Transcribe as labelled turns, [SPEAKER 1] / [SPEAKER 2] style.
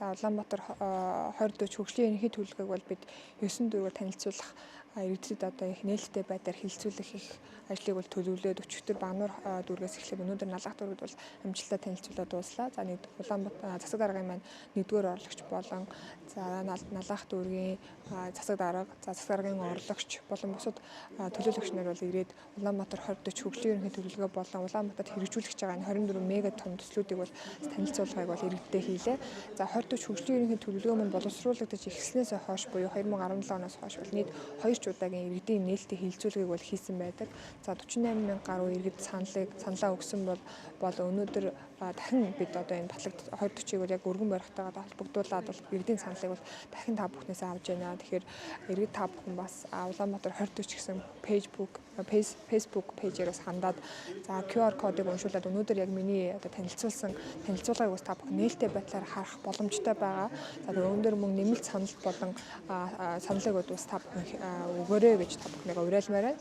[SPEAKER 1] За, Улаанбаатар 2040 хөгжлийн ерөнхий төлөвлөгөөг бол бид 9 дүүргээр танилцуулах, иргэдэд одоо их нээлттэй байдлаар хэлэлцүүлэх их ажлыг бол төлөвлөөд өчигдөр Багануур дүүргээс эхлээд өнөөдөр Наллах дүүргэд бол амжилттай танилцуулаад дууслаа. За, нэг Улаанбаатар засаг даргын маань нэгдүгээр орлогч болон, за, Наллах дүүргийн засаг дарга, за, засаг даргын орлогч болон бусад төлөөлөгч нар бол ирээд Улаанбаатар 2040 хөгжлийн ерөнхий төлөвлөгөө болон Улаанбаатарт хэрэгжүүлэх гэж байгаа энэ 24 мега том төслүүдийг бол танилцуулгыг бол иргэдэд хийлээ. За, 2040 хөгжлийн ерөнхий төлөвлөгөө маань боловсруулагдаж эхэлснээс хойш буюу 2017 оноос хойш бол нийт хоёр ч удаагийн иргэдийн нээлттэй хэлэлцүүлгийг бол хийсэн байдаг. За, 48 мянга гаруй иргэд саналаа өгсөн бол өнөөдөр дахин бид одоо энэ батлаг 2040-ыг бол яг өргөн барихтайгаа холбогдуулаад бол иргэдийн саналыг бол дахин та бүхнээс авч байна. Тэгэхээр иргэд та бүхэн бас Улаанбаатар 2040 гэсэн Facebook page ээр бас хандаад, за, QR кодыг уншуулад өнөөдөр яг миний одоо танилцуулсан танилцуулгыг бас та бүхэн нээлттэй байдлаар харах боломжтой байгаа. За, тэгээ өндөр мөн нэмэлт санал болон саналыг бас та бүхэн өгөөрэй гэж та бүхнийг уриалмаар байна.